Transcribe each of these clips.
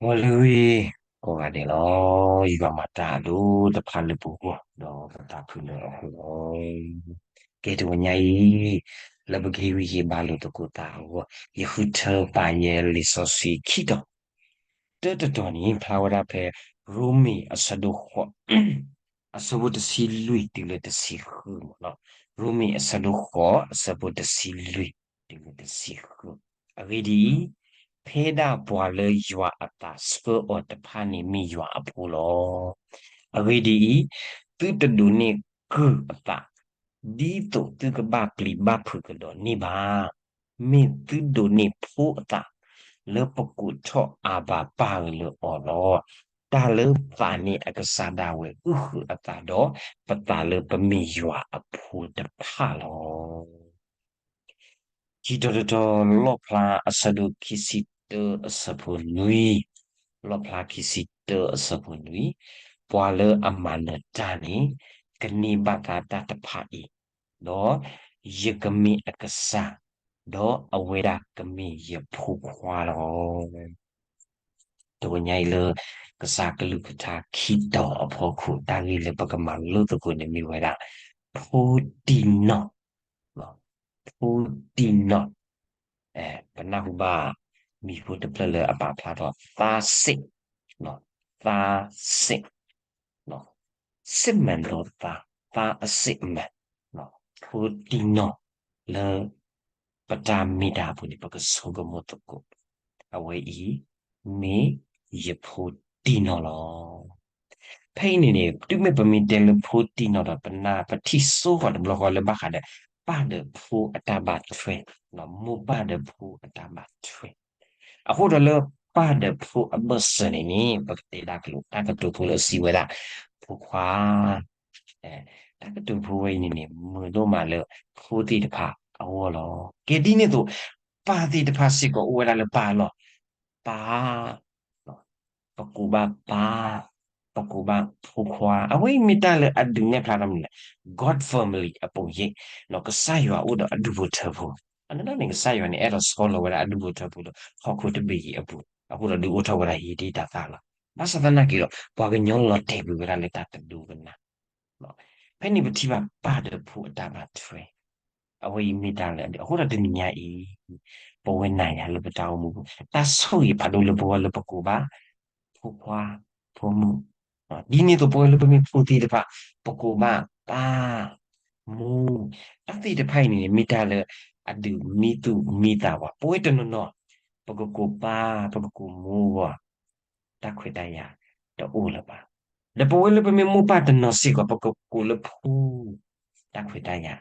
ဂီၤလၢအဂ့ၤ ကိးဂၤဒဲးလီၤ. ယွၤမၤတၢ်အဒိၣ်တဖၣ်လၢပဂီၢ် ဒီးပသးခုလၢအဃိလီၤ. ကဲ တဂီၤညါအံၤ လၢပကဟ့ၣ်ဂံၢ်ဟ့ၣ်ဘါလိာ်သကိးသးအဂီၢ် ယဃုထၢပာ်ယဲလံာ်စီဆှံခံတီၤ, တၢတတီၤန့ၣ် ဖျါဝဲဒၣ်ဖဲ ရိမ့ၤအဆၢဒိၣ်ဃိး အဆၢဖိတဆံလွံၢ်တုၤလၢတဆံဃုမ့ၢ်နီၤ. ရိမ့ၤအဆၢဒိၣ်ဃိး အဆၢဖိတဆံလွံၢ်တုၤလၢတဆံဃု. အဂ့ၢ်ဒ်အံၤ, ဖဲဒၣ်ပှၤလၢယွၤအသးဆှၢအီၤတဖၣ်န့ၣ်မ့ၢ်ယွၤအဖိလီၤ. အဂ့ၢ်ဒ်အံၤ, သုတဒိးန့ၢ်ကုၢ်အသး ဒ်သိးသုကဘၣ်ပျံၤဘၣ်ဖုးကဒီးန့ၢ်ဘၣ်. မ့ၢ်သုဒိးန့ၢ်ဖိအသး လၢပကိးထီၣ်အၤဘၤပၢ်ဧၢလၢအီၤလီၤ. တၢ်လၢပသးန့ၣ်အကစၢ်ဒၣ်ဝဲအုၣ်ဃုာ်အသးဒီး ပသးလၢပမ့ၢ်ယွၤအဖိတဖၣ်လီၤ. ခံတီၤတတီၤ လီၣ်ဖျါအဆၢဒိၣ်ခံဆံတၢအဆၢဖိနွံ, လီၣ်ဖျါခံဆံတၢအဆၢဖိနွံ, ပှၤလၢအမၤနၢၤတၢ်န့ၣ် ကန့ၢ်ဘၣ်သါတၢ်တဖၣ်အံၤ, ဒီးယကမ့ၢ်အကစၢ်, ဒီးအဝဲဒၣ်ကမ့ၢ်ယဖိခွါလီၤ. တဂီၤညါအံၤလၢ ကစၢ်ကလုၢ်ကထါခံတီၤအဖီခိၣ် တၢ်ဂ့ၢ်လၢပကမၤလိသကိးန့ၣ်မ့ၢ်ဝဲဒၣ် ဖိတံၢ်နီၢ်, ဖိတံၢ်နီၢ်, ပနၢ်ဟူဘၣ် မံၤဖိတဖျၢၣ်လၢအပာ်ဖျါထီၣ် သါစ့ၣ်, သါစ့ၣ် စစ်မှန်သောသား, သားအစစ်အမှန်, ဖိတံၢ်နီၢ်လၢ ပတၢ်မ့ၢ်တၢ်အပူၤန့ၣ် ပကဆိကမိၣ်သကိး, အဝဲအံၤ မ့ၢ်ယဖိတံၢ်နီၢ်လီၤ. ဖဲအံၤန့ၣ်န့ၣ် တုၤမ့ၢ်ပမ့ၢ်တဲလၢဖိတံၢ်နီၢ်ဒီး ပနၢ်ပထံၣ်စိဃီၤတဘျီဃီလၢဘၣ်ဃးဒီး ပၢ်ဒီးဖိအတၢ်ဘၣ်ထွဲ, မိၢ်ပၢ်ဒီးဖိအတၢ်ဘၣ်ထွဲ အဃိဒီးလၢပၢ်ဒီးဖိအဘၢၣ်စၢၤန့ၣ်န့ၣ် ပကတဲဒၣ်ကလိာ် တၢ်ကတိၤဖိလၢအစံးဝဲဒၣ် ဖိခွါ, တၢ်ကတိၤဖိဝဲအံၤန့ၣ်န့ၣ် မုာ်ဒိၣ်မးလၢဖိသ့ၣ်တဖၣ်အဂီၢ်လီၤ. ကဲဒ်န့ၣ်အသိး ပၢ်သ့ၣ်တဖၣ်စ့ၢ်ကီးအိၣ်ဝဲဒၣ်လၢပၢ်အလီၢ်, ပၢ် ပကိးဘၣ်ပၢ်, ပကိးဘၣ်ဖိခွါ, အဝဲအံၤမ့ၢ်တၢ်လၢအဒုးနဲၣ်ဖျါထီၣ်မနုၤလဲၣ်, God family အပူၤယ့ၣ်, ကစၢ်ယွၤအိၣ်ဒီးအဒူၣ်ဖိထၢဖိ, အနီၢ်နီၢ်န့ၣ် ကစၢ်ယွၤန့ၣ် အဲၣ်ဒိးဆီလီၤဝဲဒၣ်အဒူၣ်ဖိထၢဖိလၢဟီၣ်ခိၣ်တဘ့ၣ်အံၤအပူၤ, အဃိဒီးဒုးအိၣ်ထီၣ်ဝဲဒၣ်ဟံးတ့ၢ်တၢ်သၣ်လီၤ. ဘၣ်ဆၣ်သနာ်က့ဒီး ပှၤကညီလီၤတဲာ်ကွံာ်ဝဲဒၣ်လၢတၢ်တဒိကနၣ် ဖဲန့ၣ်ပထံၣ်ဘၣ်ပၢ်ဒီးဖိအတၢ်ဘၣ်ထွဲ, အဝဲအံၤမ့ၢ်တၢ်လၢအဒုး, အဃိဒီးတနံၤညါအံၤ ပဝဲနၤယၤလၢပတၢ်အိၣ်မူပူၤ တၢ်ဆိၣ်ဂ့ၤဖးဒိၣ်လၢပဂီၢ်လၢပကိးဘၣ် ဖိခွါ, ဖိမုၣ်, ဒ်န့ၣ်အသိးပဝဲလၢပမ့ၢ်ဖိသ့ၣ်တဖၣ် ပကိးဘၣ်ပၢ်, မိၢ်, တၢ်သ့ၣ်တဖၣ်အံၤန့ၣ် မ့ၢ်တၢ်လၢအဒုးမံသူၣ်မံသးပှၤ, ပဝဲတနီၤနီၤ ပကကိးပၢ် ပကကိးမိၢ်အဂီၢ် တၢ်ခွဲးတၢ်ယာ်တအိၣ်လၢၤဘၣ်. ဒီးပဝဲလၢပမ့ၢ်မိၢ်ပၢ်တနီၤစ့ၢ်ကီး ပကကိးလၢဖိ, တၢ်ခွဲးတၢ်ယာ်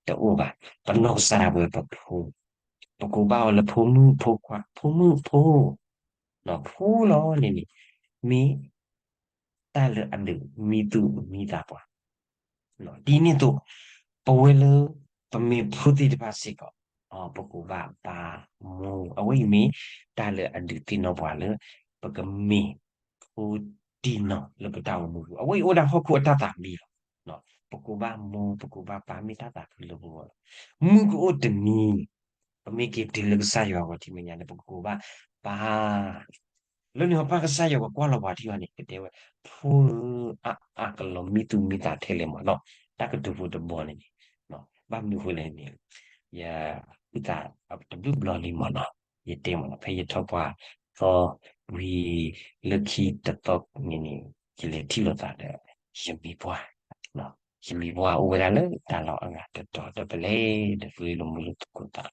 တအိၣ်ဘၣ်. ပနီၢ်ကစၢ်ဒၣ်ဝဲပဖိ, ပကိးဘၣ်အီၤလၢဖိမုၣ်ဖိခွါ, ဖိမုၣ်ဖိ, ဖိလီၤန့ၣ်န့ၣ် မ့ၢ်တၢ်လၢအဒုးမံသူၣ်မံသးပှၤ ဒ်န့ၣ်အသိး ပဝဲလၢပမ့ၢ်ဖိသ့ၣ်တဖၣ်စ့ၢ်ကီး ပကိးဘၣ်ပၢ်မိၢ်, အဝဲအံၤမ့ၢ်တၢ်လၢအဒုးသ့ၣ်နီၣ်ပှၤလၢ ပကမ့ၢ်ဖိတံၢ်နီၢ်လၢပတၢ်အိၣ်မူပူၤ, အဝဲအံၤအိၣ်ဒၣ်ဟီၣ်ခိၣ်အတၢ်သးဘံလီၤ. ပကိးဘၣ်မိၢ် ပကိးဘၣ်ပၢ် မ့ၢ်တၢ်သးခုလၢပဂီၢ်လီၤ. မုၢ်ကအိၣ်တနံၤ ပမ့ၢ်က့ၤတုၤလၢကစၢ်ယွၤအဂီၢ်ထံးမဲာ်ညါန့ၣ် ပကကိးဘၣ်ပၢ် လၢန့ၣ်ဟီ ပၢ်ကစၢ်ယွၤကကွၢ်လီၤပှၤထံအီၤန့ၣ် ကတဲဝဲ ဖိဧၢ, အါအါကလီၤမံသူၣ်မံသးထဲလဲၣ်မ့ၢ်နီၤ, တၢ်ကတိၤဖိတဘီန့ၣ်န့ၣ်, ဘၣ်မနုၤဃိလဲၣ်န့ၣ် ယအုၣ်သးတဘျုးဘျီလံမ့ၢ်နီၤ, ယတဲမ့ၢ်နီၤ ဖဲယထီၣ်ပှၢ်ထီ ဝံၤလၢခံတသီန့ၣ်န့ၣ် ယလဲၤထံၣ်လိာ်သးဒီး ယမံၤပှၢ်, ယမံၤပှၢ်အိၣ်ဝဲဒၣ်လၢတၢ်လီၢ်အဂၤတတီၤဒီး ပလဲၤဒီးပှၤလိၤမုာ်လိၤသကိးသး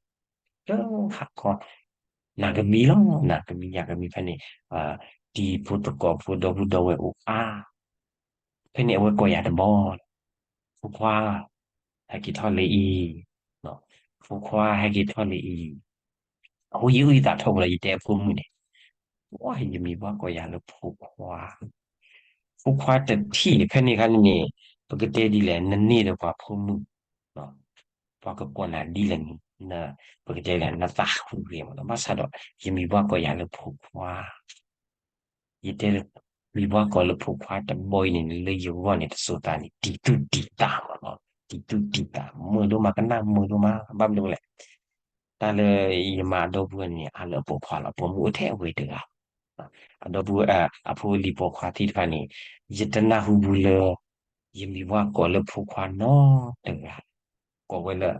လၢဟးခီ, နၤကမံလီၤ, နၤကမံ ယၤကမံဖဲန့ၣ်, တံၤဖိသကိးဖိဒီပုၢ်ဒီဝဲၢ်အိၣ်အါ, ဖဲန့ၣ်အဝဲကိးယၤတဘီ, ဖိခွါ, ဟဲက့ၤထီၣ်လံအံၤ, ဖိခွါ ဟဲက့ၤထီၣ်လံအံၤ, အဃိယအုၣ်ယသးထီဘိလီၤ ယတဲအဖိမုၣ်န့ၣ်, ယမံၤပှၢ်ကိးယၤလၢဖိခွါ, ဖိခွါတထံၣ်န့ၣ် ဖဲန့ၣ်အခါန့ၣ်န့ၣ် ပကတဲဒ်လဲၣ် နန့ၢ်ဒီးပှၤဖိမုၣ် ပှၤကကိးနၤဒ်လဲၣ်န့ၣ်, ပကတဲလဲၣ် နသးဟူးဂဲၤမ့ၢ်နီၤ, ဘၣ်ဆၣ်ဒီး ယမံၤပှၢ်ကိးယၤလၢဖိခွါ, ယတဲလၢ မံၤပှၢ်ကိးလၢဖိခွါတဘီအံၤန့ၣ် လၢယဂီၢ်န့ၣ်တစိၤသးန့ၣ် တံၤသူၣ်တံၤသးမ့ၢ်နီၤ, တံၤသူၣ်တံၤသး မုာ်ဒိၣ်မး ကနၣ်မုာ်ဒိၣ်မး, ဘၣ်မနုၤလဲၣ်, တၢ်လၢယမၤအဒီပုၢ်ဝဲၢ်န့ၣ် အါလၢအပိာ်ခွါလီၤ, ပိာ်မုၣ်အိၣ်ထဲအဝဲတဂၤလီၤ. အဒီပုၢ်ဝဲၢ် အဖိလံၤပိာ်ခွါသ့ၣ်တဖၣ်န့ၣ် ယတနၢ်ဟူဘူးလၢ ယမံၤပှၢ်ကိးလၢဖိခွါနီတဂၤ, ကိးဝဲလၢ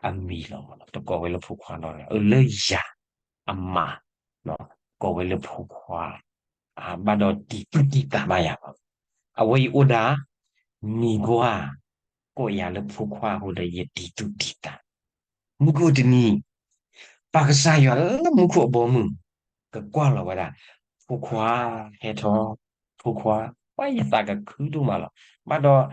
အမံၤလီၤမးနီၤ, တကိးဝဲလၢဖိခွါနီတဂၤ, အၢ လၢယၤအမါ ကိးဝဲလၢဖိခွါ, ဘၣ်ဒီးတံၤသူၣ်တံၤသးဘၣ်ယၤလီၤ. အဝဲအံၤအိၣ်ဒၣ် မံၤပှၢ်ကိးယၤလၢဖိခွါအဃိဒီး ယတံၤသူၣ်တံၤသး. မူခိၣ်တနံၤ ပၢ်ကစၢ်ယွၤလၢမူခိၣ်အဘီအမုၢ် ကကွၢ်လီၤဝဲဒၣ် ဖိခွါ ဟဲထီၣ်, ဖိခွါ, ပှၤယသးကခုဒိၣ်မးလီၤ. ဘၣ်ဒီး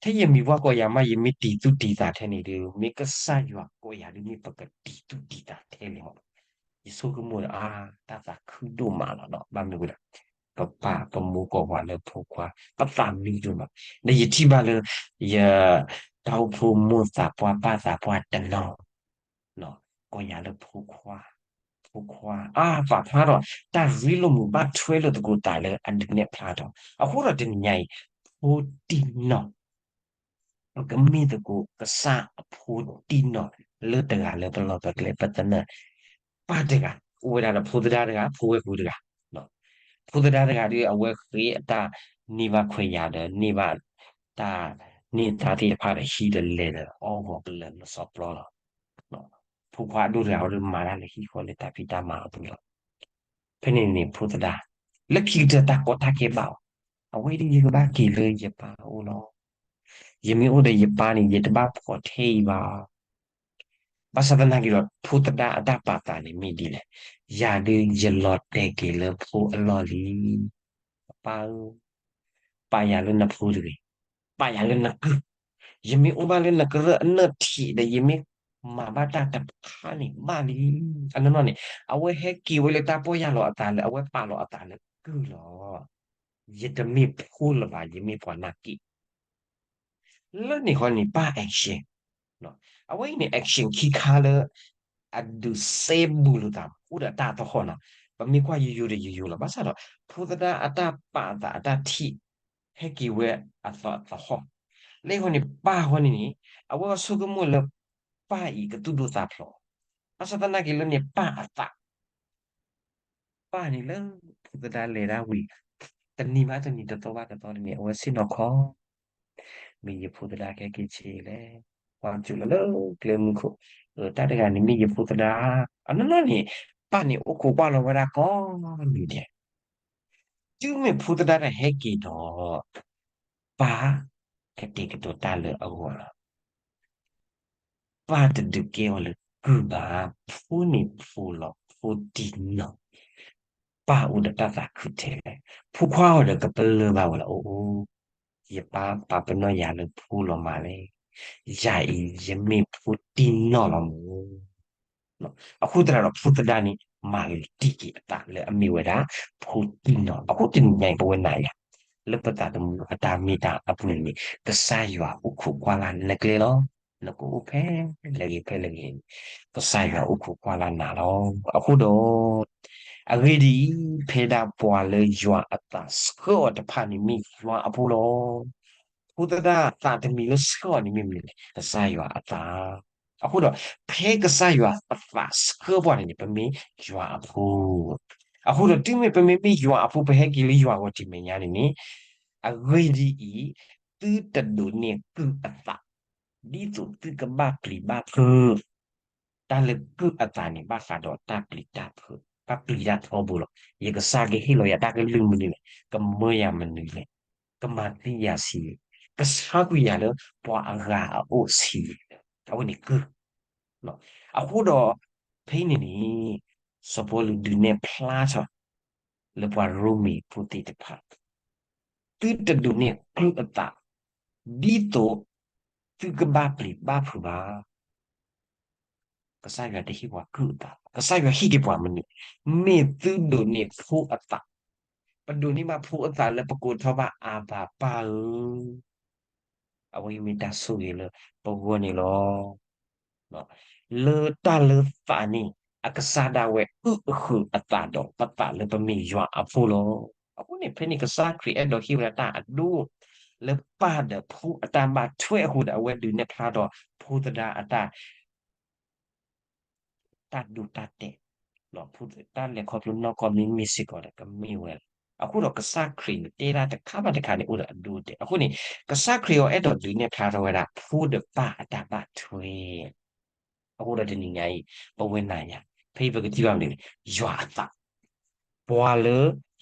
ထဲယမံၤပှၢ်ကိးယၤမး ယမ့ၢ်တံၤသူၣ်တံၤသးထဲန့ၣ်ဒီး မ့ၢ်ကစၢ်ယွၤကိးယၤဒ်န့ၣ် ပကတံၤသူၣ်တံၤသးထဲလဲၣ်မး. ယဆိကမိၣ်ဒီး အါ တၢ်သးခုဒိၣ်မးလီၤဒီး ဘၣ်မနုၤဝဲဒၣ် ပပၢ်ပမိၢ်ကိးပှၤလၢဖိခွါ ပသးမံဒိၣ်မး. ဒီးယထံၣ်ဘၣ်လၢ ယ တၢ်အိၣ်ဖှိၣ်မိၢ်သးပှၢ်ပၢ်သးပှၢ်တနီၤ ကိးယၤလၢဖိခွါ, ဖိခွါ, အါ ပာ်ဖျါထီၣ် တၢ်ရ့လိာ်မုာ်ဘၣ်ထွဲလိာ်သကိးသးလၢအဒုးနဲၣ်ဖျါထီၣ်. အဃိဒီးတနံၤညါအံၤ ဖိတံၢ်နီၢ် ပကမ့ၢ်သကိးကစၢ်အဖိတံၢ်နီၢ် လၢတဂၤလၢပလီၢ်ပကျဲ ပသနၢၣ် ပၢ်တဂၤ အိၣ်ဝဲဒၣ်ဒီးဖိသဒါတဂၤ ဖိဝဲၢ်ပူၤတဂၤ. ဖိသဒါတဂၤဒီး အဝဲဃ့အတၢ်န့ၢ်ဘၣ်ခွဲးယာ်ဒီး န့ၢ်ဘၣ်တၢ်န့ၢ်သါသ့ၣ်တဖၣ်ဒီး ဟံးဒီးလဲၤဒီးအီၣ်ဂီၤကလၢာ်လၢစီၤပျီလီၤ. ဖိခွါအဒိၣ်တဂၤဝဲဒီးမၤတၢ်လၢဟံၣ်ဃီလၢတၢ်ဖံးတၢ်မၤအပူၤလီၤ. ဖဲန့ၣ်န့ၣ် ဖိသဒါ လၢခံကတၢၢ်တၢ်ကီတၢ်ခဲဘၣ်အီၤ, အဝဲဒၣ်ယကဘၣ်က့ၤလၢယပၢ်အအိၣ်လီၤ. ယမ့ၢ်အိၣ်ဒီးယပၢ်န့ၣ် ယတဘၣ်ဖှီၣ်ထဲအံၤဘၣ်. ဘၣ်ဆၣ်သနာ်က့ဒီး ဖိသဒါအတၢ်ပာ်သးန့ၣ်မ့ၢ်ဒ်လဲၣ်, ယၤဒုးယလီၤတဲာ်က့ၤလၢဖိအလီၢ်လံ. ပၢ်ဧၢ, ပာ်ယၤလၢနဖိတဂ့ၤ, ပာ်ယၤလၢနကုၢ်, ယမ့ၢ်အိၣ်ဘၣ်လၢနကရၢၢ်အနၢၣ်ထံးဒီး ယမ့ၢ်မၤဘၣ်တၢ်တဖၣ်န့ၣ်ဘၣ်လံ. အနီၢ်နီၢ်န့ၣ် အဝဲဟဲက့ၤဝဲလၢတၢ်ပီၢ်ယၢ်လီၤအသးလၢ အဝဲပာ်လီၤအသးလၢကုၢ်လီၤ. ယတမ့ၢ်ဖိလၢၤဘၣ်, ယမ့ၢ်ပှၤနာ်က့ၣ် လၢန့ၣ်ဃီန့ၣ် ပၢ် action, အဝဲအံၤန့ၣ် action ခံခါလၢ အဒုးစဲဘူးလိာ်သး အိၣ်ဒီးတၢ်သဟီၣ်နီၤ. ပမ့ၢ်ကွၢ်ယိယိဒီးယိယိလီၤ. ဘၣ်ဆၣ်ဒီး ဖိသဒါအတၢ်ပာ်အသးအတၢ်ထံၣ် ဟဲက့ၤဝဲအသီသဟီၣ်. လၢအံၤဃီန့ၣ် ပၢ်ဃီန့ၣ်န့ၣ် အဝဲဆိကမိၣ်လၢ ပၢ်အံၤကသူၣ်ဒိၣ်သးဖျိး, ဘၣ်ဆၣ်သနာ်က့လၢန့ၣ် ပၢ်အသး ပၢ်န့ၣ်လၢ ဖိသဒါလဲၤဒၣ်ဝံၤ တနံၤဘၣ်တနံၤ တသီဘၣ်တသီန့ၣ် အဝဲဆ့ၣ်နီၤခီ မ့ၢ်ယဖိသဒါကဟဲက့ၤဆ့လဲၣ်, ကွၢ်ကၠူၣ်လီၤလၢကျဲမုၢ်ခိၣ်, တၢ်တဂၤန့ၣ်မ့ၢ်ယဖိသဒါ. အနီၢ်နီၢ်န့ၣ် ပၢ်န့ၣ်အိၣ်ခိးကွၢ်လီၤဝဲဒၣ်ကိးနံၤဒဲး, တုၤမ့ၢ်ဖိသဒါတၢ်ဟဲက့ၤဒီး ပၢ်ကတဲာ်ကတီၤတၢ်လၢအဂီၢ်လီၤ. ပၢ်တဒုးကဲအီၤလၢကုၢ်ဘၣ်, ဖိန့ၣ်ဖိလီၤ, ဖိတံၢ်နီၢ်, ပၢ်အိၣ်ဒီးတၢ်သးခုထဲလဲၣ်, ဖိခွါအိၣ်ဒီးကပလၢၢ်ဘၣ်ဝဲလီၤ. အိၣ် ယပၢ်ပာ်ပနီၣ်ယၤလၢဖိလီၤမးလဲၣ်, ယၤအံၤယမ့ၢ်ဖိတံၢ်နီၢ်လီၤမး. အဃိသတးဒီးဖိသဒါန့ၣ် မၤလီၤတံၢ်က့ၤအသးလၢအမ့ၢ်ဝဲဒၣ် ဖိတံၢ်နီၢ်. အဃိတနံၤညါအံၤ ပဝဲနၤယၤ လၢပသးသမူအတၢ်မ့ၢ်တၢ်အပူၤန့ၣ် ကစၢ်ယွၤအိၣ်ခိးကွၢ်လၢ်နကျဲလီၤ. နကအိၣ်ဖဲလဲၣ်ဂ့ၤဖဲလဲၣ်ဂ့ၤန့ၣ် ကစၢ်ယွၤအိၣ်ခိးကွၢ်လၢ်နၤလီၤ. အဃိဒီး အဂ့ၢ်ဒ်အံၤ, ဖဲဒၣ်ပှၤလၢယွၤအသးဆှၢအီၤတဖၣ်န့ၣ်မ့ၢ်ယွၤအဖိလီၤ. ဖိသဒါသးတမံၤလၢဆှၢအီၤန့ၣ်မ့ၢ်မနုၤလဲၣ်, ကစၢ်ယွၤအသး. အဃိဒီး ဖဲကစၢ်ယွၤအသးဆှၢပှၤန့ၣ်န့ၣ် ပမ့ၢ်ယွၤအဖိ. အဃိဒီးတုၤမ့ၢ်ပမ့ၢ်မ့ၢ်ယွၤအဖိ ပဟဲက့ၤလၢယွၤဂီၢ်တံၢ်မဲာ်ညါန့ၣ်န့ၣ် အဂ့ၢ်ဒ်အံၤ, သုတဒိးန့ၢ်ကုၢ်အသး ဒ်သိးသုကဘၣ်ပျံၤဘၣ်ဖုး. တၢ်လၢကုၢ်အသးန့ၣ် ဘၣ်ဃးဒီးတၢ်ပျံၤတၢ်ဖုး, ဘၣ်ပျံၤတၢ်ထီဘိလီၤ. ယကစၢ်ကဟ့ၣ်လီၤယၤတၢ်ကလုၢ်မနုၤလဲၣ်, ကမၢယၤမနုၤလဲၣ်, ကမၤသံယၤဆံး, ကဆါကွံာ်ယၤလၢပှၤအဂၤအအိၣ်ဆံး, အဝဲန့ၣ်ကုၢ်. အဃိဒီး ဖဲအံၤန့ၣ်န့ၣ် စီၤပီလူးဒုးနဲၣ်ဖျါထီၣ် လၢပှၤရိမ့ၤဖိသ့ၣ်တဖၣ် သုတဒိးန့ၢ်ကုၢ်အသး ဒ်သိးသုကဘၣ်ပျံၤဘၣ်ဖုးဘၣ်. ကစၢ်ယွၤတဟ့ၣ်ပှၤကုၢ်အသး, ကစၢ်ယွၤဟ့ၣ်က့ၤပှၤမနုၤ, မ့ၢ်သုဒိးန့ၢ်ဖိအသး, ပဒိးန့ၢ်ဘၣ်ဖိအသးလၢပကိးထီၣ်ဘၣ်အၤဘၤပၢ်ဧၢ. အဝဲအံၤမ့ၢ်တၢ်ဆိၣ်ဂ့ၤလၢပဂီၢ်န့ၣ်လီၤ. လၢတၢ်လၢသးန့ၣ် အကစၢ်ဒၣ်ဝဲအုၣ်အဃုာ်အသးဒီးပသးလၢပမ့ၢ်ယွၤအဖိလီၤ. အဃိန့ၣ် ဖဲန့ၣ်ကစၢ်ခရံာ်အဲၣ်ဒိးဟ့ၣ်ဝဲဒၣ်တၢ်အဒိ လၢပၢ်ဒီးဖိအတၢ်ဘၣ်ထွဲအဃိဒီး အဝဲဒုးနဲၣ်ဖျါထီၣ်ဖိသဒါအတၢ် တၢ်ဒိတၢ်တဲာ် ဖုတၢ်လဲၤခီဖျိနီၢ်ကီၢ်မ့မ့ၢ်စ့ၢ်ကီးဒီး ကမ့ၢ်ဝဲလီၤ. အဃိဒီးကစၢ်ခရံာ်န့ၣ် တဲဒၣ်တခါဘၣ်တခါန့ၣ် အိၣ်ဒီးအဒိအတဲာ်. အဃိန့ၣ် ကစၢ်ခရံာ်အီၤအဲၣ်ဒိးဒုးနဲၣ်ဖျါထီၣ်ဝဲဒၣ် ဖိဒီးပၢ်အတၢ်ဘၣ်ထွဲ အဃိဒီးတနံၤညါအံၤ ပဝဲနၤယၤ ဖဲအံၤပကထံၣ်ဘၣ်မနုၤလဲၣ်, ယွၤအသး, ပှၤလၢ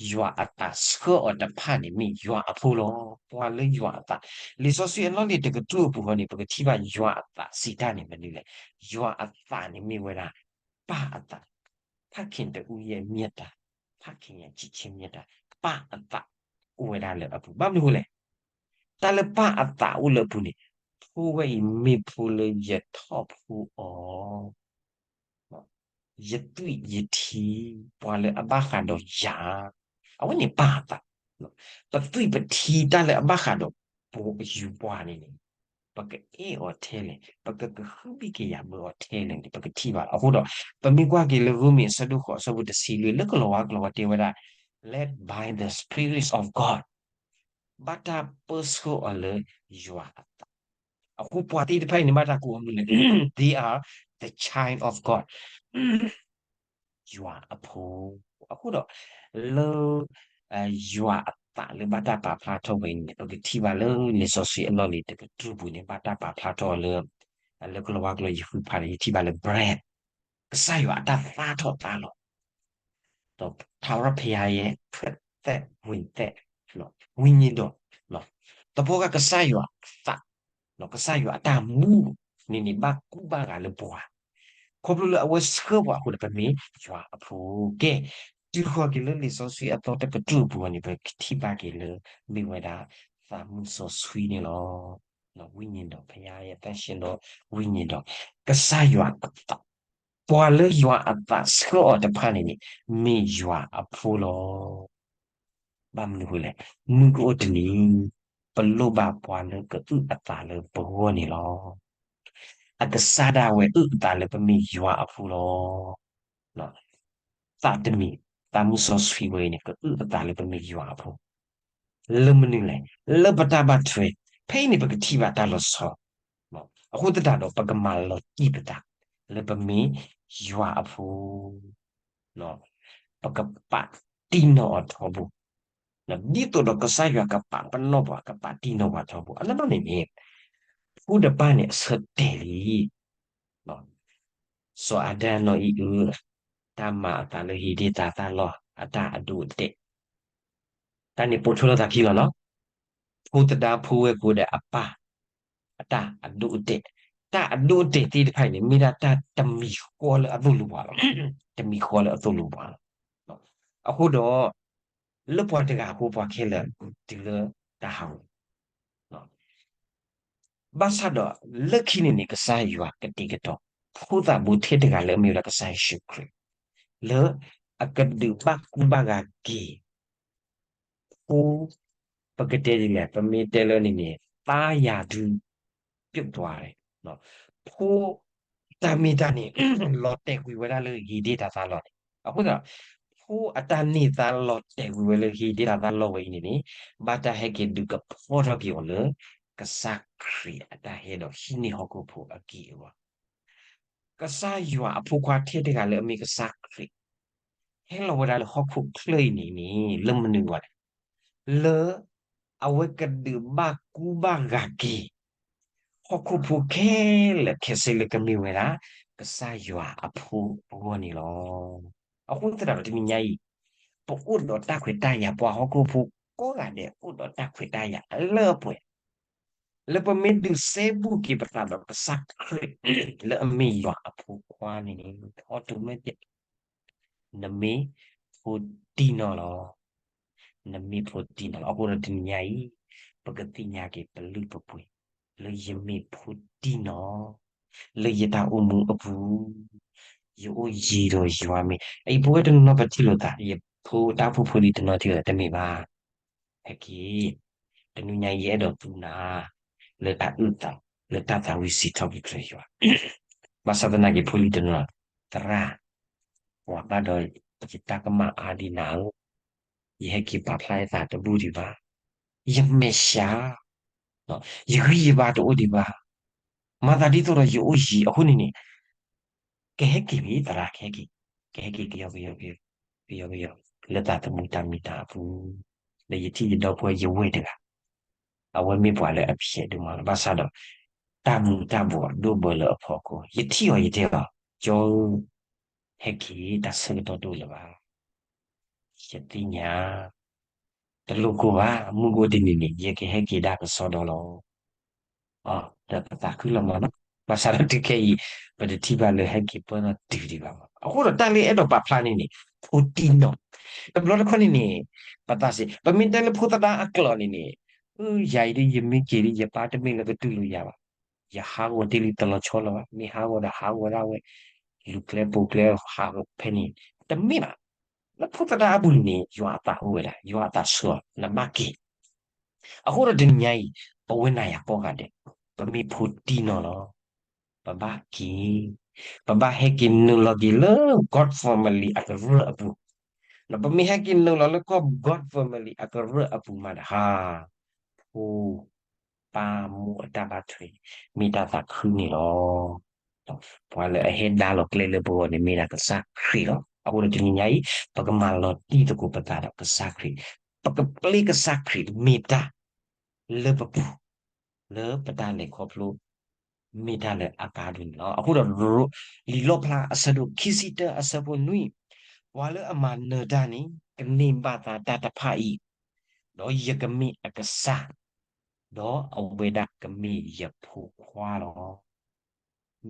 ယွၤအသးဆှၢအီၤတဖၣ်န့ၣ် မ့ၢ်ယွၤအဖိလီၤ. ပှၤလၢယွၤအသး, လံာ်စီဆှံအလီၢ်လံၤတကတြူၢ်အပူၤဃီန့ၣ် ပကထံၣ်ဘၣ်ယွၤအသးစံးတၢ်န့ၣ်မနုၤလဲၣ်. ယွၤအသးန့ၣ်မ့ၢ်ဝဲဒၣ် ပၢ်အသး, ဖးက့ၤတအူယဲၢ်မ့ၢ်တၢ်, ဖးက့ၤညါစံးဆ့မ့ၢ်တၢ်, ပၢ်အသးအိၣ်ဝဲဒၣ်လၢအပူၤ. ဘၣ်မနုၤအဃိလဲၣ် တၢ်လၢပၢ်အသးအိၣ်လၢအပူၤန့ၣ် ဖိဝဲအံၤမ့ၢ်ဖိလၢယထီၣ်ဖိအီၤ, ယသွံၣ်ယထံ, ပှၤလၢအဘၣ်ဃးဒီးယၤ, အဝဲန့ၣ်ပၢ်အသး. ပသွံၣ်ပထံတၢ်လၢအဘၣ်ဃးဒီးပယူၤပှၤန့ၣ်န့ၣ် ပကအဲၣ်အီၤထဲလဲၣ်, ပကကဟုဘံၣ်ကယာ်ဘၢအီၤထဲလဲၣ်န့ၣ် ပကထံၣ်ဘၣ်လီၤ. အဃိဒီး ပမ့ၢ်ကွၢ်က့ၤလၢရိမ့ၤအဆၢဒိၣ်ဃိးအဆၢဖိတဆံလွံၢ် လၢကလီၤဝါကျိာ်ဝဲတဲဝဲဒၣ် led by the Spirit of God ဘၣ်တၢ်ပၢဆှၢအီၤလၢယွၤအသး. အဃိပှၤသ့ၣ်တဖၣ်အံၤန့ၣ် ဘၣ်တၢ်ကိးအမံၤလၢ they are the child of God ယွၤအဖိ. အဃိဒီး လၢ ယွၤအသးလၢဘၣ်တၢ်ပာ်ဖျါထီၣ်ဝဲအံၤန့ၣ် ပကထံၣ်ဘၣ်လၢလံာ်စီဆှံအလီၢ်လံၤတကတြူၢ်ပူၤန့ၣ် ဘၣ်တၢ်ပာ်ဖျါထီၣ်အီၤလၢ လၢကလီၤဝါကျိာ်ယဃုဖးန့ၣ် ယထံၣ်ဘၣ်လၢ breath ကစၢ်ယွၤအတၢ်သါထီၣ်သါလီၤ ဒီးထါဝရၢ်ဖယါယဲ ထွက်သက် ဝင်သက် ဝိညာဉ်တော်, သပှၢ်ကစၢ်ယွၤအသး, ကစၢ်ယွၤအတၢ်မူန့ၣ်န့ၣ် ဘၣ်ကူဘၣ်ဂာ်လၢပှၤ, ခီဖျိလၢအဝဲဆှၢပှၤအဃိဒီး ပမ့ၢ်ယွၤအဖိ. ကဲ, တုၤဃီၤက့ၤလၢလံာ်စီဆှံအသီတကတြူၢ်အပူၤန့ၣ် ပကထံၣ်ဘၣ်က့ၤလၢ မ့ၢ်ဝဲဒၣ် သးမုၢ်စီဆှံန့ၣ်လီၤ. ဝိညာဉ်တော်, ဖယါယဲ သန့်ရှင်းသောဝိညာဉ်တော်, ကစၢ်ယွၤအသး ပှၤလၢယွၤအသးဆှၢအီၤတဖၣ်န့ၣ်န့ၣ် မ့ၢ်ယွၤအဖိလီၤ. ဘၣ်မနုၤအဃိလဲၣ်, မုၢ်ကအိၣ်တနံၤ ပလိၣ်ဘၣ်ပှၤလၢကအုၣ်အသးလၢပဂီၢ်န့ၣ်လီၤ. အကစၢ်ဒၣ်ဝဲအုၣ်အသးလၢပမ့ၢ်ယွၤအဖိလီၤ. သးတမံၤ, သးမုၢ်စီဆှံဝဲအံၤန့ၣ် ကအုၣ်အသးလၢပမ့ၢ်ယွၤအဖိ လၢမနုၤလဲၣ်, လၢပတၢ်ဘၣ်ထွဲ, ဖဲအံၤန့ၣ် ပကထံၣ်ဘၣ်တၢ်လီၤဆီ, အဃိသတးဒီး ပကမၤလီၤတံၢ်ပသး လၢပမ့ၢ်ယွၤအဖိ, ပကပာ်တံၢ်နီၢ်အီၤထီဘိ, ဒ်သိးဒီးကစၢ်ယွၤကပာ်ပနီၣ်ပှၤ ကပာ်တံၢ်နီၢ်ပှၤထီဘိ အလီၢ်န့ၣ်န့ၣ် ဖိဒီးပၢ်န့ၣ်အဆၢတဲာ်လံ စီၤအၤဒၣ်နီၢ်အံၣ်အု တၢ်မၤအသးလၢဟံးဒ့ၣ်သးသၣ်လီၢ် အတၢ်အဒိအတဲာ်, တၢ်န့ၣ်ပိာ်ထွဲလိာ်သးခံလီၤနီၤ, ဖိသဒါဖိဝဲၢ်ကိဒီးအပၢ် အတၢ်အဒိအတဲာ်, တၢ်အဒိအတဲာ်သ့ၣ်တဖၣ်အံၤန့ၣ် မ့ၢ်ဒၣ်တၢ်တမံၤဃီလၢအသိၣ်လိပှၤလီၤ. တမံၤဃီလၢအသိၣ်လိပှၤလီၤ. အဃိဒီး လၢပှၤတဂၤအဃိ ပှၤခဲလၢာ်တုၤလၢတၢ်ဟးဂီၤ ဘၣ်ဆၣ်ဒီး လၢခံန့ၣ်န့ၣ် ကစၢ်ယွၤကတဲာ်ကတီၤ ဖိသးဘိထဲတဂၤလၢအမ့ၢ်ဝဲဒၣ်ကစၢ်ယ့ၣ်ၡူးခရံာ် လၢအကဒုးဘၣ်ကူဘၣ်ဂာ်က့ၤ ဖိ ပကတဲဒ်လဲၣ် ပမ့ၢ်တဲလၢန့ၣ်န့ၣ် သားရာထူးပြုတ်သွားတယ်, ဖိတၢ်မ့ၢ်တၢ်န့ၣ် လီၤတဲာ်ကွံာ်ဝဲဒၣ်လၢဟံးဒ့ၣ်တၢ်သၣ်လီၢ်န့ၣ်, အဃိသတး ဖိအတၢ်န့ၢ်သါလီၤတဲာ်ကွံာ်ဝဲလၢဟံးဒ့ၣ်တၢ်သၣ်လီၢ်ဝဲအံၤန့ၣ်န့ၣ် ဘၣ်တၢ်ဟဲက့ၤဒုးကဖီထီၣ်က့ၤအီၤလၢ ကစၢ်ခရံာ်အတၢ်ဟဲဒီးဟံးန့ၢ်ဟီၣ်ခိၣ်ဖိအက့ၢ်အဂီၤ ကစၢ်ယွၤအဖိခွါထဲတဂၤလၢအမ့ၢ်ကစၢ်ခရံာ် ဟဲလီၤဝဲဒၣ်လၢဟီၣ်ခိၣ်ချၢအံၤန့ၣ်န့ၣ် လၢမနုၤအဂီၢ်လဲၣ်, လၢအဝဲကဒုးဘၣ်ကူဘၣ်ဂာ်က့ၤ ဟီၣ်ခိၣ်ဖိခဲလၢာ်ခဲဆ့လၢကမ့ၢ်ဝဲဒၣ် ကစၢ်ယွၤအဖိအဂီၢ်န့ၣ်လီၤ. အဃိသတးဒီးတနံၤညါအံၤ ပအိၣ်ဒီးတၢ်ခွဲးတၢ်ယာ် ပှၤဟီၣ်ခိၣ်ဖိကိးဂၤဒဲး အိၣ်ဒီးတၢ်ခွဲးတၢ်ယာ်အလၢအပှဲၤ လၢပမ့ၢ်ဒုးစဲဘူးက့ၤပသးဒီးကစၢ်ခရံာ် လၢအမ့ၢ်ယွၤအဖိခွါန့ၣ်န့ၣ် automatic နမ့ၢ်ဖိတံၢ်နီၢ်လီၤ. နမ့ၢ်ဖိတံၢ်နီၢ်လီၤ. အဃိဒီးတနံၤညါအံၤ ပကသ့ၣ်ညါက့ၤပလုၢ်ပပှ့ၤ လၢယမ့ၢ်ဖိတံၢ်နီၢ် လၢယတၢ်အိၣ်မူအပူၤ ယအိၣ်ယံၤဒီးယွၤမ့ၢ် အံၤပဝဲတနီၤနီၤပထံၣ်လိာ်သး ယဖိတၢ်အိၣ်ဖှိၣ်ဖိလံၤတနီၤထံၣ်လိာ်သး တမ့ၢ်ဘၣ် ဟဲက့ၤ, တနံၤညါယအဲၣ်ဒိးသူနၤ လၢတၢ်အုၣ်သး လၢတၢ်သးဝံၣ်စံးထီၣ်ပတြၢၤယွၤ, ဘၣ်ဆၣ်သနာ်က့ဖိလံၤတနီၤ သရၣ်, ပှၤဘၣ်ဒီးယတၢ်ကမၣ်အါဒံးနၤဧၢ, ယဟဲက့ၤပာ်ဖျါယသးတဘူၣ်ဒံးဘၣ်, ယမဲာ်ဆှး, ယဂံၢ်ယဘါတအိၣ်ဒံးဘၣ်, မၤသးဒ်သိးဒီးယအိၣ်ယံၤအဃိန့ၣ်န့ၣ် ကဟဲက့ၤမ့ၢ်သရၣ်ကဟဲက့ၤ, က ကဟဲက့ၤကယီကယီ ကယီကယီ လၢသးသမူတၢ်မ့ၢ်တၢ်အပူၤ, ဒီးယထံၣ်ယဒီပုၢ်ဝဲၢ်ယဝဲၢ်တဂၤ အဝဲမ့ၢ်ပှၤလၢအဖျဲးဒိၣ်မးလီၤ. ဘၣ်ဆၣ်ဒီး တၢ်မူၤတၢ်ဘှီးဒိၣ်ဘၢလၢအဖီခိၣ် ယထံၣ်အီၤယတဲအီၤ, ကၠီဧၢ, ဟဲက့ၤတၢ်ဆၢကတီၢ်တအိၣ်လၢၤဘၣ်. ယသ့ၣ်ညါ တလိၣ်ကိၢ်ဘၣ်, မုၢ်ကအိၣ်တနံၤန့ၣ် ယကဟဲက့ၤဒၣ်ကစီဒီလီၤ. ဒီးပသးခုလီၤမးနီၤ, ဘၣ်ဆၣ်ဒီးတုၤခဲအံၤ ပတထံၣ်ဘၣ်လၢဟဲက့ၤပၢၢ်ထီၣ်တုၤဒံးဘၣ်မး. အဃိဒီးတၢ်လၢအဲၣ်ဒိးပာ်ဖျါန့ၣ်န့ၣ် ဖိတံၢ်နီၢ်, တဘျီတခီၣ်န့ၣ်န့ၣ် ပသးစ့ၢ် ပမ့ၢ်တဲလၢဖိသဒါအကျိာ်န့ၣ်န့ၣ် အၢ ယၤအံၤဒ်ယမ့ၢ်က့ၤဒ်ယပၢ်တမ့ၢ်လၢကတူၢ်လိာ်ယၤဘၣ်. ယဟးဂီၤတ့ၢ်လံတလီၤဆီလၢၤဘၣ်, မ့ၢ်ဟးဂီၤဒီးဟးဂီၤဒၣ်ဝဲ လူၤကျဲပိာ်ကျဲဟးဂီၤဖဲန့ၣ် တမ့ၢ်ဘၣ်. လၢဖိသဒါအပူၤန့ၣ်န့ၣ် ယွၤအသးအိၣ်ဝဲဒၣ်, ယွၤအသးဆှၢအီၤ နဘၣ်က့ၤ. အဃိဒီးတနံၤညါအံၤ ပဝဲနၤယၤကိးဂၤဒဲး ပမ့ၢ်ဖိတံၢ်နီၢ်လီၤ. ပဘၣ်က့ၤ, ပဘၣ်ဟဲက့ၤနုာ်လီၤက့ၤလၢ God family အကရၢၢ်အပူၤ, ဒီးပမ့ၢ်ဟဲက့ၤနုာ်လီၤလၢကီၢ် God family အကရၢၢ်အပူၤမးဒီး ဟါ ဖိ ပၢ်မိၢ်အတၢ်ဘၣ်ထွဲ မ့ၢ်တၢ်သးခုန့ၣ်လီၤ. ပှၤလၢအဟဲဒါလီၤကျဲလၢပဂီၢ်န့ၣ် မ့ၢ်ဒၣ်ကစၢ်ခရံာ်လီၤ. အဃိဒီးတနံၤညါအံၤ ပကမၤလီၤတံၢ်သကိးပသးဒီးကစၢ်ခရံာ်, ပကပျဲကစၢ်ခရံာ်မ့ၢ်တၢ်လၢပပူၤ, လၢပတၢ်လဲၤခီဖျိ မ့ၢ်တၢ်လၢအကါဒိၣ်န့ၣ်လီၤ. အဃိဒီး လံာ်လီၣ်ဖျါအဆၢဒိၣ်ခံဆံတၢအဆၢဖိနွံ, ပှၤလၢအမၤနၢၤတၢ်န့ၣ် ကန့ၢ်ဘၣ်သါတၢ်တဖၣ်အံၤ, ဒီးယကမ့ၢ်အကစၢ်, ဒီးအဝဲဒၣ်ကမ့ၢ်ယဖိခွါလီၤ.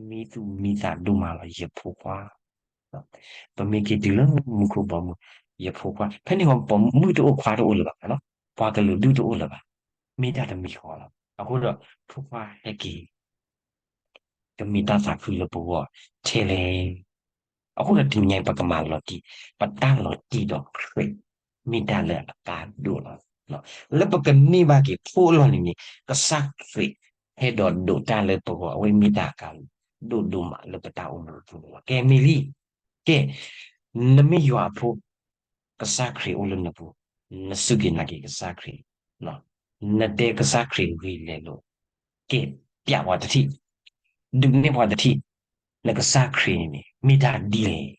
မံသူၣ်မံသးဒိၣ်မးလီၤ ယဖိခွါ. ပမ့ၢ်က့ၤတုၤလၢမူခိၣ်ဘီမုၢ်, ယဖိခွါ, ဖဲန့ၣ်ဟီ ပိာ်မုၣ်တအိၣ်ခွါတအိၣ်လၢၤဘၣ်, ပှၤကလုာ်ဒူၣ်တအိၣ်လၢၤဘၣ်, မ့ၢ်တၢ်တမံၤဃီလီၤ. အဃိဒီး ဖိခွါဟဲက့ၤ ကမ့ၢ်တၢ်သးခုလၢပဂီၢ်ထဲလဲၣ်. အဃိဒီးတနံၤညါအံၤ ပကမၤလီၤတံၢ်, ပတၢ်လီၤတံၢ်ဒီးခရံာ် မ့ၢ်တၢ်လၢအကါဒိၣ်လီၤ. လၢပကန့ၢ်ဘၣ်က့ၤဖိအလီၢ်န့ၣ်န့ၣ် ကစၢ်ခရံာ်ဟဲဒီးဒိးတၢ်လၢပဂီၢ် အဝဲမ့ၢ်တၢ်အကါဒိၣ်ဒိၣ်မးလၢပတၢ်အိၣ်မူအပူၤန့ၣ်လီၤ. ကဲမ့ၢ်လံ, ကဲ, နမ့ၢ်ယွၤအဖိ, ကစၢ်ခရံာ်အိၣ်လၢနပူၤ, နစူၢ်က့ၤနာ်က့ၤကစၢ်ခရံာ်, နတဲကစၢ်ခရံာ်ဂ့ၤလဲၣ်လိၤ, ကဲ, ပျးပှၤတထံၣ်, ဒုးနဲၣ်ပှၤတထံၣ်, နကစၢ်ခရံာ်န့ၣ်န့ၣ် မ့ၢ်တၢ်ဒ်လဲၣ်.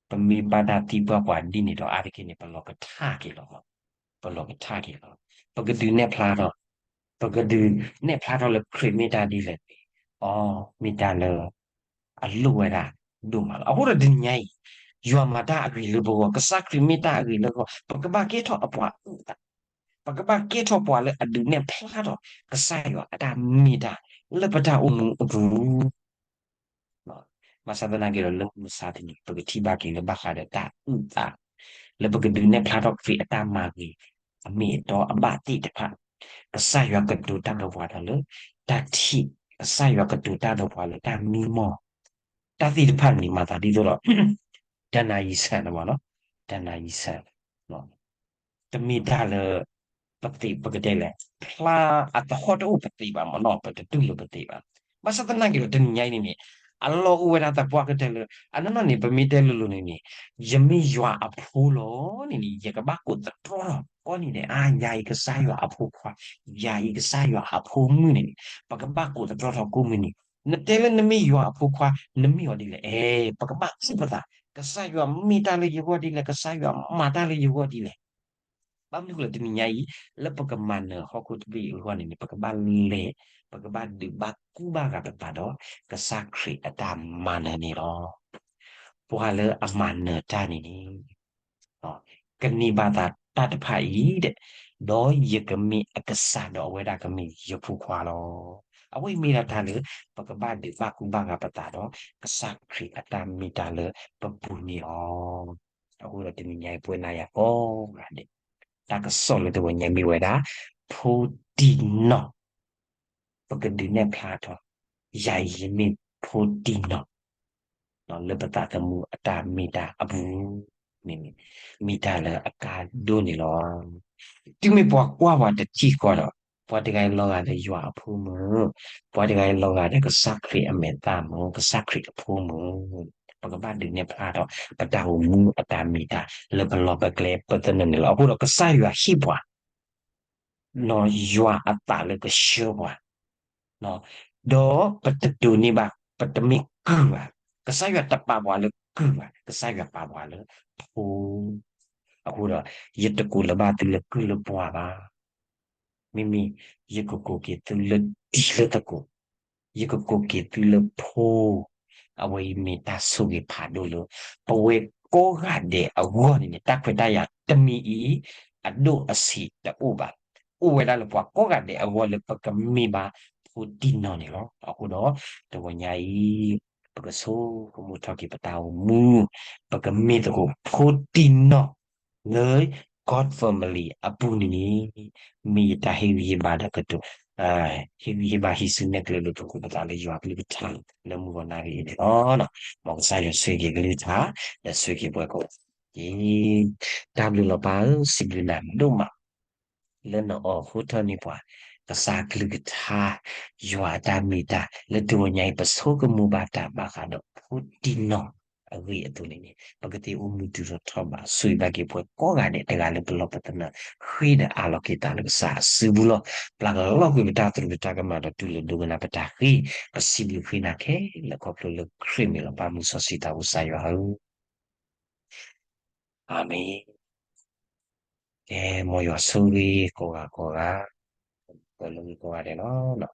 ပမ့ၢ်ဘၣ်တၢ်သံကွၢ်ပှၤဒ်န့ၣ်ဒီး အါတက့ၢ်န့ၣ် ပလီၤကထါက့ၤလီၤ, ပလီၤကထါက့ၤလီၤ. ပကဒုးနဲၣ်ဖျါထီၣ်, ပကဒုးနဲၣ်ဖျါထီၣ်လၢခရံာ်မ့ၢ်တၢ်ဒ်လဲၣ်န့ၣ်, အီ, မ့ၢ်တၢ်လၢ အလိၣ်ဝဲဒၣ်ဒိၣ်မးလီၤ. အဃိဒီးတနံၤညါအံၤ ယွၤမၤတၢ်အဂ့ၤလၢပဂီၢ်, ကစၢ်ခရံာ်မ့ၢ်တၢ်အဂ့ၤလၢပဂီၢ်, ပကဘၣ်ကဲထီၣ်အပှၤအုၣ်သး, ပကဘၣ်ကဲထီၣ်ပှၤလၢအဒုးနဲၣ်ဖျါထီၣ် ကစၢ်ယွၤအတၢ်မ့ၢ်တၢ်လၢပတၢ်အိၣ်မူအပူၤ ဘၣ်ဆၣ်သနာ်က့ဒီးလၢမုၢ်မဆါတနံၤ ပကထံၣ်ဘၣ်က့ၤလၢဘၣ်ဃးဒီးတၢ်အုၣ်သး, လၢပကဒုးနဲၣ်ဖျါထီၣ်ခရံာ်အတၢ်မၤဂ့ၤ အမ့ၢ်အတီအဘၣ်သ့ၣ်တဖၣ်, ကစၢ်ယွၤကတိၤတၢ်ဒီးပှၤဒီးလၢတၢ်ထံၣ်, ကစၢ်ယွၤကတိၤတၢ်ဒီးပှၤလၢတၢ်မံမီၢ်, တၢ်သ့ၣ်တဖၣ်န့ၣ် မၤသးဒ်သိးဒီး တၢ်နါယံဆၢန့ၣ်မးနီၤ, တၢ်နါယံဆၢ တမ့ၢ်တၢ်လၢ ပသ့ၣ်ပကတဲလဲၣ်, ဖျါအသဟီၣ်တအိၣ်ပသ့ၣ်ဘၣ်မ့ၢ်နီၤ, ပတတူၢ်လိာ်ပသ့ၣ်ဘၣ်. ဘၣ်ဆၣ်သနာ်က့ဒီး တနံၤညါအံၤန့ၣ်န့ၣ် အလီၢ်အိၣ်ဝဲဒၣ်သပှၢ်ကတၢၢ်လၢ အနီၢ်နီၢ်န့ၣ် ပမ့ၢ်တဲလိၤလိၤန့ၣ်န့ၣ် ယမ့ၢ်ယွၤအဖိလီၤန့ၣ်န့ၣ် ယကဘၣ်ကိးသတြီထီၣ်ကိးနံၤဒဲး အါ ယၤအံၤကစၢ်ယွၤအဖိခွါ, ယၤအံၤကစၢ်ယွၤအဖိမုၣ်န့ၣ်န့ၣ် ပကဘၣ်ကိးသတြီထီၣ်ကိးမုၢ်နံၤ. နတဲလၢနမ့ၢ်ယွၤအဖိခွါ နမ့ၢ်အီၤဒ်လဲၣ်, အဲ ပကဘၣ်အုၣ်ပသး, ကစၢ်ယွၤမ့ၢ်တၢ်လၢယဂီၢ်ဒ်လဲၣ်, ကစၢ်ယွၤမၤတၢ်လၢယဂီၢ်ဒ်လဲၣ်. ဘၣ်မနုၤဃိလဲၣ် တနံၤညါအံၤ လၢပကမၤနၢၤဟီၣ်ခိၣ်တဘ့ၣ်အဂီၢ်န့ၣ်န့ၣ် ပကဘၣ်လဲၤ, ပကဘၣ်ဒုးဘၣ်ကူဘၣ်ဂာ်ပသးဒီး ကစၢ်ခရံာ်အတၢ်မၤနၢၤန့ၣ်လီၤ. ပှၤလၢအမၤနၢၤတၢ်န့ၣ်န့ၣ် ကန့ၢ်ဘၣ်သးတၢ်တဖၣ်အံၤဒီး, ဒီးယကမ့ၢ်အကစၢ်ဒီးအဝဲဒၣ်ကမ့ၢ်ယဖိခွါလီၤ. အဝဲအံၤမ့ၢ်ဒၣ်တၢ်လၢ ပကဘၣ်ဒုးဘၣ်ကူဘၣ်ဂာ်ပသးဒီး ကစၢ်ခရံာ်အတၢ်မ့ၢ်တၢ်လၢပပူၤန့ၣ်လီၤ. အဃိဒီးတနံၤညါအံၤ ပဝဲနၤယၤကိးဂၤဒဲး တၢ်ကစီၣ်လၢတဂီၤညါမ့ၢ်ဝဲဒၣ် ဖိတံၢ်နီၢ်, ပကဒုးနဲၣ်ဖျါထီၣ် ယၤအံၤယမ့ၢ်ဖိတံၢ်နီၢ် လၢပသးသမူအတၢ်မ့ၢ်တၢ်အပူၤန့ၣ်န့ၣ် မ့ၢ်တၢ်လၢအကါဒိၣ်န့ၣ်လီၤ. တုၤမ့ၢ်ပှၤကွၢ်ပှၤတထံၣ်ဃီဒီး ပှၤတဂၤအံၤလီၤဂာ်ဒီးယွၤအဖိမုၣ်, ပှၤတဂၤအံၤလီၤဂာ်ဒီးကစၢ်ခရံာ်အမဲာ်သၣ်မုၣ်, ကစၢ်ခရံာ်အဖိမုၣ်, ပကဘၣ်ဒုးနဲၣ်ဖျါထီၣ် ပတၢ်အိၣ်မူအတၢ်မ့ၢ်တၢ်လၢပလီၢ်ပကျဲပသနၢၣ်န့ၣ်လီၤ. အဃိဒီးကစၢ်ယွၤဟ့ၣ်ပှၤ ယွၤအသးလၢကဆှၢပှၤ, ဒီးပတဒိးန့ၢ်ဘၣ်, ပတမ့ၢ်ကုၢ်ဘၣ်. ကစၢ်ယွၤတပာ်ပှၤလၢ တမ့ၢ်လၢကုၢ်ဘၣ်, ကစၢ်ယွၤပာ်ပှၤလၢဖိ အဃိဒီး ယတကိးလၢၤဘၣ်သုလၢကုၢ်လၢပှၢ်ဘၣ်. မ့မ့ၢ် ယကကိးက့ၤသုလၢတံၤလၢသကိး, ယကကိးက့ၤသုလၢဖိ, အဝဲအံၤမ့ၢ်တၢ်ဆိၣ်ဂ့ၤဖးဒိၣ်လၢ ပဝဲကိးဂၤဒဲးအဂီၢ်န့ၣ်န့ၣ် တၢ်ခွဲးတၢ်ယာ်တမံၤအံၤ အဒိၣ်အဆံးတအိၣ်ဘၣ်. အိၣ်ဝဲဒၣ်လၢပှၤကိးဂၤဒဲးအဂီၢ်လၢပကမ့ၢ်ဘၣ်ဖိတံၢ်နီၢ်န့ၣ်လီၤ. အဃိဒီး တဂီၤညါအံၤ ပကဆိကမိၣ်ထီၣ်က့ၤပတၢ်အိၣ်မူ, ပကမ့ၢ်သကိးဖိတံၢ်နီၢ်လၢ God family အပူၤန့ၣ်န့ၣ် မ့ၢ်ယတၢ်ဟ့ၣ်ဂံၢ်ဟ့ၣ်ဘါဒီးကတိၤ ဟ့ၣ်ဂံၢ်ဟ့ၣ်ဘါဟံးစုနဲၣ်ကျဲလိာ်သကိးပသးလၢယွၤကလုၢ်ကထါ လၢမုၢ်ဂီၤနၣ်ရံၣ်အံၤန့ၣ်လီၤ. မ်ကစၢ်ယွၤဆိၣ်ဂ့ၤက့ၤကလုၢ်ကထါ ဒီးဆိၣ်ဂ့ၤက့ၤပှၤကိးဂၤဒဲး. တၢ်ဘျုးလီၤပၢ်ဧၢ, စံးဘျုးနၤဒိၣ်မး လၢနအိးထီၣ်န့ၢ်ပှၤ ကစၢ်ကလုၢ်ကထါ ယွၤအတၢ်မ့ၢ်တၢ် လၢတဂီၤညါအံၤ ပဆိကမိၣ်ဘၣ်တၢ်ဘၣ်ဃးဒီးဖိတံၢ်နီၢ်အဂ့ၢ်အသိးန့ၣ်န့ၣ် ပကသ့အိၣ်မူတုၤထီၣ်ထီဘး ဆိၣ်ဂ့ၤဘၣ်က့ၤပှၤကိးဂၤဒဲး တဂၤလၢပလီၢ်ပသနၢၣ် ဃ့ဒီးအးလီၤက့ၤသးလၢကစၢ်အစုပူၤလီၤ. ပျၢ်ကလီၤကွံာ်ပတၢ်သရူးပတၢ်ကမၣ်ဒီးတူၢ်လိာ်ဒိကနၣ်ပတၢ်ဃ့, ပစံးဘျုးဃ့နၤခဲလၢာ်ခီဖျိလၢခရံာ်မ့ၢ်လီၤ. ပၢ်မုၢ်စီဆှံသးအိၣ်ကစၢ်ယွၤဧၢ, အၤမ့ၣ်. ကဲ မ်ယွၤဆိၣ်ဂ့ၤကိးဂၤကိးဂၤ, ပှၤလၢဂ့ၤကိးဂၤဒဲးလီၤ.